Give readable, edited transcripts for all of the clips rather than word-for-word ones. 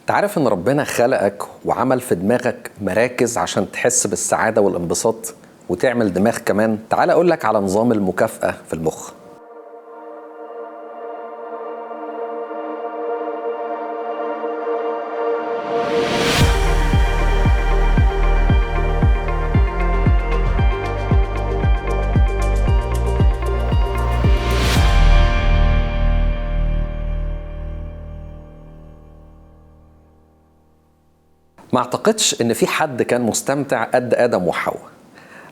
تعرف ان ربنا خلقك وعمل في دماغك مراكز عشان تحس بالسعادة والانبساط وتعمل دماغ كمان. تعال اقول لك على نظام المكافأة في المخ. ما اعتقدش ان في حد كان مستمتع قد ادم وحواء.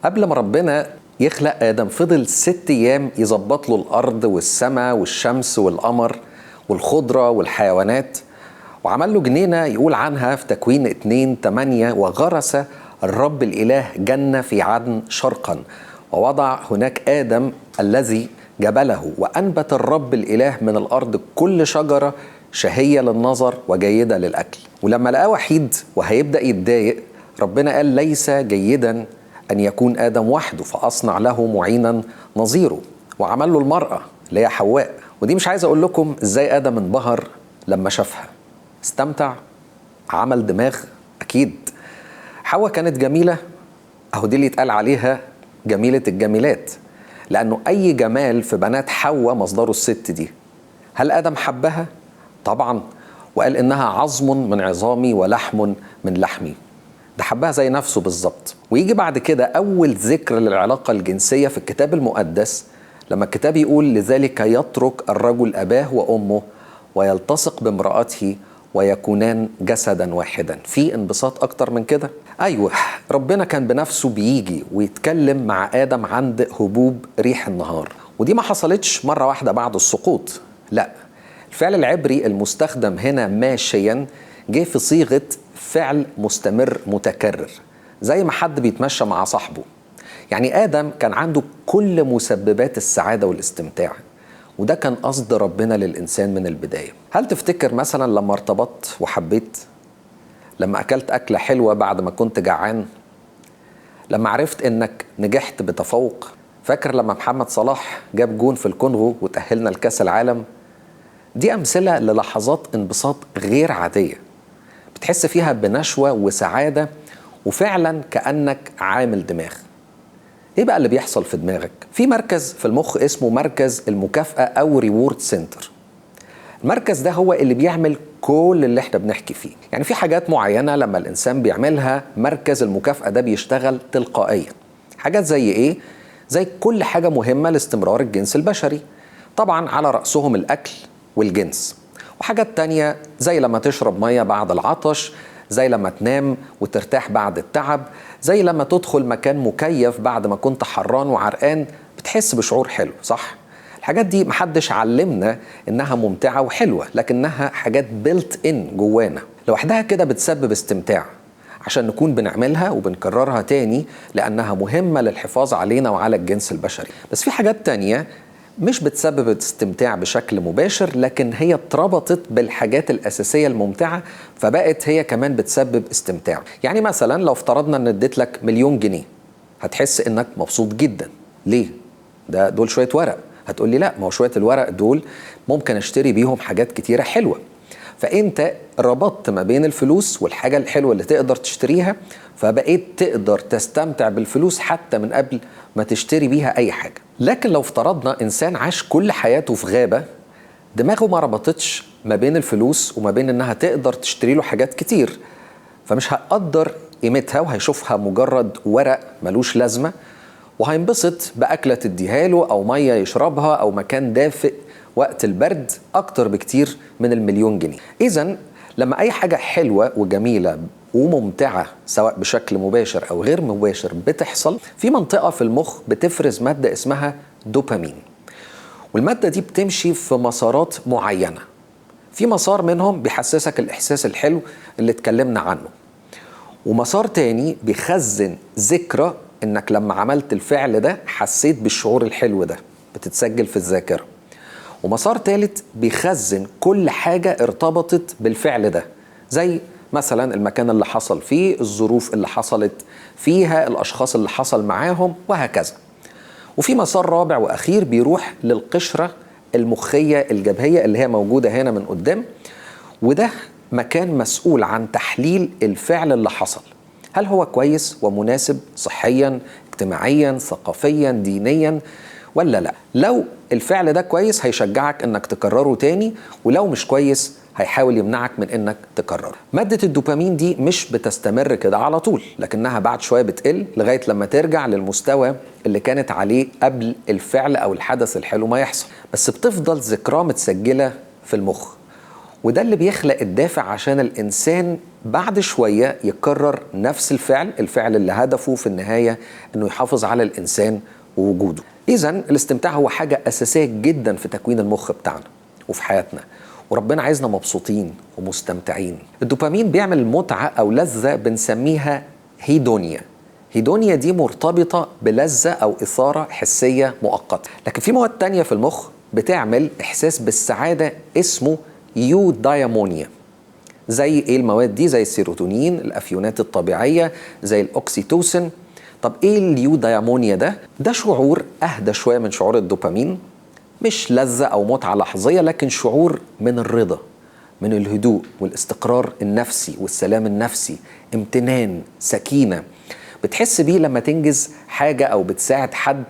قبل ما ربنا يخلق ادم فضل 6 ايام يظبط له الارض والسماء والشمس والقمر والخضره والحيوانات، وعمل له جنينة يقول عنها في تكوين 2:8: وغرس الرب الاله جنة في عدن شرقا، ووضع هناك ادم الذي جبله، وانبت الرب الاله من الارض كل شجرة شهية للنظر وجيدة للأكل. ولما لقاه وحيد وهيبدأ يتضايق، ربنا قال ليس جيدا أن يكون آدم وحده، فأصنع له معينا نظيره، وعمل له المرأة اللي هي حواء. ودي مش عايز أقول لكم إزاي آدم انبهر لما شافها، استمتع، عمل دماغ أكيد. حواء كانت جميلة، أهو دي اللي يتقال عليها جميلة الجميلات، لأنه أي جمال في بنات حواء مصدره الست دي. هل آدم حبها؟ طبعا، وقال إنها عظم من عظامي ولحم من لحمي. ده حبها زي نفسه بالظبط. ويجي بعد كده أول ذكر للعلاقة الجنسية في الكتاب المقدس، لما الكتاب يقول لذلك يترك الرجل أباه وأمه ويلتصق بامرأته ويكونان جسدا واحدا. في انبساط أكتر من كده؟ أيوة، ربنا كان بنفسه بيجي ويتكلم مع آدم عند هبوب ريح النهار، ودي ما حصلتش مرة واحدة بعد السقوط، لا. الفعل العبري المستخدم هنا ماشيا جه في صيغة فعل مستمر متكرر، زي ما حد بيتمشى مع صاحبه. يعني آدم كان عنده كل مسببات السعادة والاستمتاع، وده كان قصد ربنا للإنسان من البداية. هل تفتكر مثلا لما ارتبطت وحبيت؟ لما أكلت أكلة حلوة بعد ما كنت جعان؟ لما عرفت إنك نجحت بتفوق؟ فاكر لما محمد صلاح جاب جون في الكونغو وتأهلنا لكأس العالم؟ دي أمثلة للحظات انبساط غير عادية بتحس فيها بنشوة وسعادة، وفعلا كأنك عامل دماغ. إيه بقى اللي بيحصل في دماغك؟ في مركز في المخ اسمه مركز المكافأة أو reward center. المركز ده هو اللي بيعمل كل اللي احنا بنحكي فيه. يعني في حاجات معينة لما الإنسان بيعملها مركز المكافأة ده بيشتغل تلقائيا. حاجات زي إيه؟ زي كل حاجة مهمة لاستمرار الجنس البشري، طبعا على رأسهم الأكل والجنس، وحاجات تانية زي لما تشرب مية بعد العطش، زي لما تنام وترتاح بعد التعب، زي لما تدخل مكان مكيف بعد ما كنت حران وعرقان، بتحس بشعور حلو، صح؟ الحاجات دي محدش علمنا إنها ممتعة وحلوة، لكنها حاجات بيلت إن جوانا لوحدها كده بتسبب استمتاع عشان نكون بنعملها وبنكررها تاني، لأنها مهمة للحفاظ علينا وعلى الجنس البشري. بس في حاجات تانية مش بتسبب استمتاع بشكل مباشر، لكن هي اتربطت بالحاجات الأساسية الممتعة، فبقت هي كمان بتسبب استمتاع. يعني مثلا لو افترضنا ان اديت لك 1,000,000 جنيه، هتحس انك مبسوط جدا. ليه؟ ده دول شوية ورق. هتقول لي لا، ما هو شوية الورق دول ممكن اشتري بيهم حاجات كتيرة حلوة. فانت ربطت ما بين الفلوس والحاجة الحلوة اللي تقدر تشتريها، فبقيت تقدر تستمتع بالفلوس حتى من قبل ما تشتري بيها أي حاجة. لكن لو افترضنا إنسان عاش كل حياته في غابة، دماغه ما ربطتش ما بين الفلوس وما بين إنها تقدر تشتري له حاجات كتير، فمش هيقدر قيمتها وهيشوفها مجرد ورق ملوش لازمة، وهينبسط بأكلة تديها له أو مية يشربها أو مكان دافئ وقت البرد أكتر بكتير من 1,000,000 جنيه. إذن لما أي حاجة حلوة وجميلة وممتعة سواء بشكل مباشر أو غير مباشر بتحصل، في منطقة في المخ بتفرز مادة اسمها دوبامين، والمادة دي بتمشي في مسارات معينة. في مسار منهم بيحسسك الإحساس الحلو اللي اتكلمنا عنه، ومسار تاني بيخزن ذكرى إنك لما عملت الفعل ده حسيت بالشعور الحلو ده، بتتسجل في الذاكرة. ومسار تالت بيخزن كل حاجة ارتبطت بالفعل ده، زي مثلا المكان اللي حصل فيه، الظروف اللي حصلت فيها، الأشخاص اللي حصل معاهم، وهكذا. وفي مسار رابع وأخير بيروح للقشرة المخية الجبهية اللي هي موجودة هنا من قدام، وده مكان مسؤول عن تحليل الفعل اللي حصل، هل هو كويس ومناسب صحيا، اجتماعيا، ثقافيا، دينيا ولا لا. لو الفعل ده كويس هيشجعك انك تكرره تاني، ولو مش كويس هيحاول يمنعك من انك تكرره. مادة الدوبامين دي مش بتستمر كده على طول، لكنها بعد شوية بتقل لغاية لما ترجع للمستوى اللي كانت عليه قبل الفعل او الحدث الحلو ما يحصل، بس بتفضل ذكراه متسجلة في المخ، وده اللي بيخلق الدافع عشان الإنسان بعد شوية يكرر نفس الفعل، الفعل اللي هدفه في النهاية أنه يحافظ على الإنسان ووجوده. إذن الاستمتاع هو حاجة أساسية جدا في تكوين المخ بتاعنا وفي حياتنا، وربنا عايزنا مبسوطين ومستمتعين. الدوبامين بيعمل متعة أو لذة بنسميها hedonia. hedonia دي مرتبطة بلذة أو إثارة حسية مؤقتة، لكن في مواد تانية في المخ بتعمل إحساس بالسعادة اسمه eudaimonia. زي ايه المواد دي؟ زي السيروتونين، الافيونات الطبيعية، زي الاوكسيتوسين. طب ايه ال eudaimonia ده؟ ده شعور اهدى شوية من شعور الدوبامين، مش لذة او متعه لحظيه، لكن شعور من الرضا، من الهدوء والاستقرار النفسي والسلام النفسي، امتنان، سكينة، بتحس بيه لما تنجز حاجة او بتساعد حد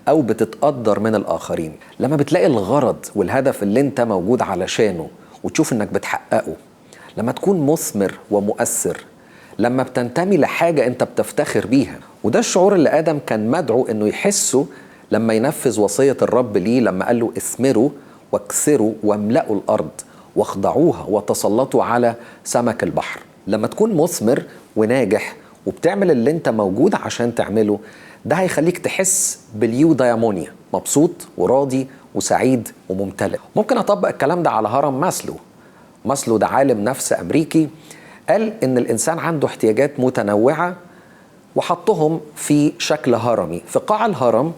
او بتتقدر من الاخرين، لما بتلاقي الغرض والهدف اللي انت موجود علشانه وتشوف انك بتحققه، لما تكون مثمر ومؤثر، لما بتنتمي لحاجة انت بتفتخر بيها. وده الشعور اللي آدم كان مدعو انه يحسه لما ينفذ وصية الرب ليه، لما قال له اثمروا واكثروا واملأوا الأرض واخضعوها وتسلطوا على سمك البحر. لما تكون مثمر وناجح وبتعمل اللي انت موجود عشان تعمله، ده هيخليك تحس باليودايمونيا، مبسوط وراضي وسعيد وممتلئ. ممكن أطبق الكلام ده على هرم ماسلو. ماسلو ده عالم نفس أمريكي، قال إن الإنسان عنده احتياجات متنوعة وحطهم في شكل هرمي. في قاع الهرم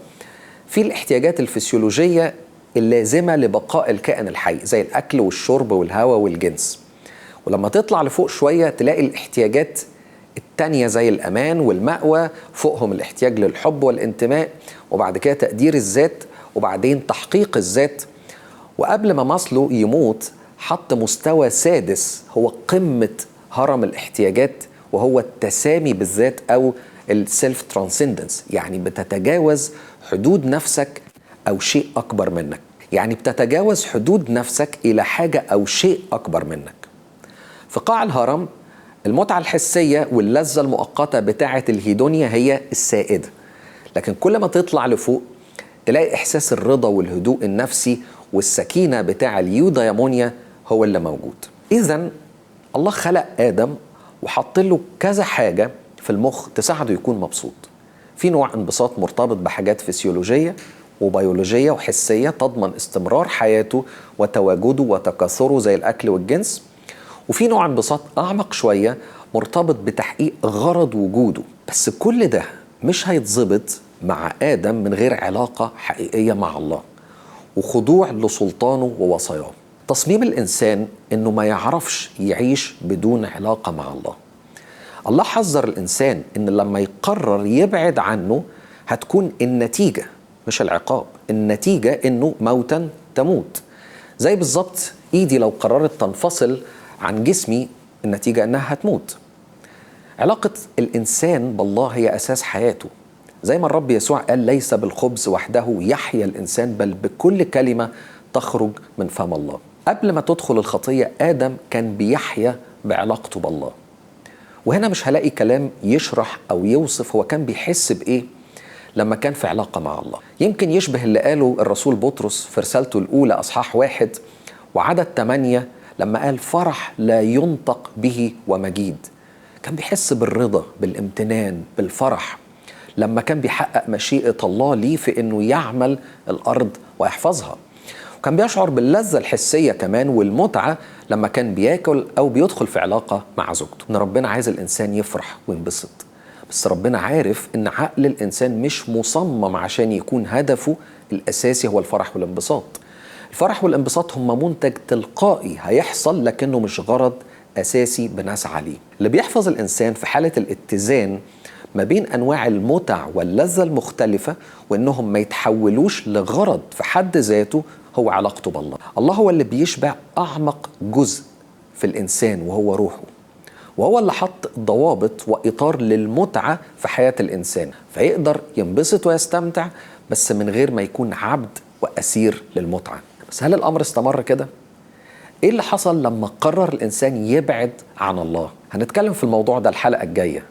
في الاحتياجات الفسيولوجية اللازمة لبقاء الكائن الحي، زي الأكل والشرب والهواء والجنس. ولما تطلع لفوق شوية تلاقي الاحتياجات التانية زي الأمان والمأوى، فوقهم الاحتياج للحب والانتماء، وبعد كده تقدير الذات، وبعدين تحقيق الذات. وقبل ما ماسلو يموت حط مستوى سادس هو قمة هرم الاحتياجات، وهو التسامي بالذات أو ال self transcendence، يعني بتتجاوز حدود نفسك أو شيء أكبر منك، يعني بتتجاوز حدود نفسك إلى حاجة أو شيء أكبر منك. في قاع الهرم المتعة الحسية واللذة المؤقتة بتاعة ال hedonia هي السائدة، لكن كل ما تطلع لفوق تلاقي إحساس الرضا والهدوء النفسي والسكينة بتاع ال eudaimonia هو اللي موجود. إذن الله خلق آدم وحط له كذا حاجة في المخ تساعده يكون مبسوط. في نوع انبساط مرتبط بحاجات فسيولوجية وبيولوجية وحسية تضمن استمرار حياته وتواجده وتكاثره زي الأكل والجنس، وفي نوع انبساط أعمق شوية مرتبط بتحقيق غرض وجوده. بس كل ده مش هيتظبط مع آدم من غير علاقة حقيقية مع الله وخضوع لسلطانه ووصاياه. تصميم الإنسان إنه ما يعرفش يعيش بدون علاقة مع الله. الله حذر الإنسان إن لما يقرر يبعد عنه هتكون النتيجة مش العقاب، النتيجة إنه موتا تموت. زي بالظبط إيدي لو قررت تنفصل عن جسمي النتيجة إنها هتموت. علاقة الإنسان بالله هي أساس حياته، زي ما الرب يسوع قال ليس بالخبز وحده يحيا الإنسان بل بكل كلمة تخرج من فم الله. قبل ما تدخل الخطية آدم كان بيحيا بعلاقته بالله، وهنا مش هلاقي كلام يشرح أو يوصف هو كان بيحس بإيه لما كان في علاقة مع الله. يمكن يشبه اللي قاله الرسول بطرس في رسالته الأولى أصحاح 1 وعدد 8 لما قال فرح لا ينطق به ومجيد. كان بيحس بالرضا، بالامتنان، بالفرح لما كان بيحقق مشيئة الله ليه في إنه يعمل الأرض ويحفظها. وكان بيشعر باللذة الحسية كمان والمتعة لما كان بياكل أو بيدخل في علاقة مع زوجته. إن ربنا عايز الإنسان يفرح وينبسط، بس ربنا عارف إن عقل الإنسان مش مصمم عشان يكون هدفه الأساسي هو الفرح والانبساط. الفرح والانبساط هم منتج تلقائي هيحصل، لكنه مش غرض أساسي بنسعى ليه. اللي بيحفظ الإنسان في حالة الاتزان ما بين أنواع المتع واللذة المختلفة وإنهم ما يتحولوش لغرض في حد ذاته هو علاقته بالله. الله هو اللي بيشبع أعمق جزء في الإنسان وهو روحه، وهو اللي حط ضوابط وإطار للمتعة في حياة الإنسان، فيقدر ينبسط ويستمتع بس من غير ما يكون عبد وأسير للمتعة. بس هل الأمر استمر كده؟ إيه اللي حصل لما قرر الإنسان يبعد عن الله؟ هنتكلم في الموضوع ده الحلقة الجاية.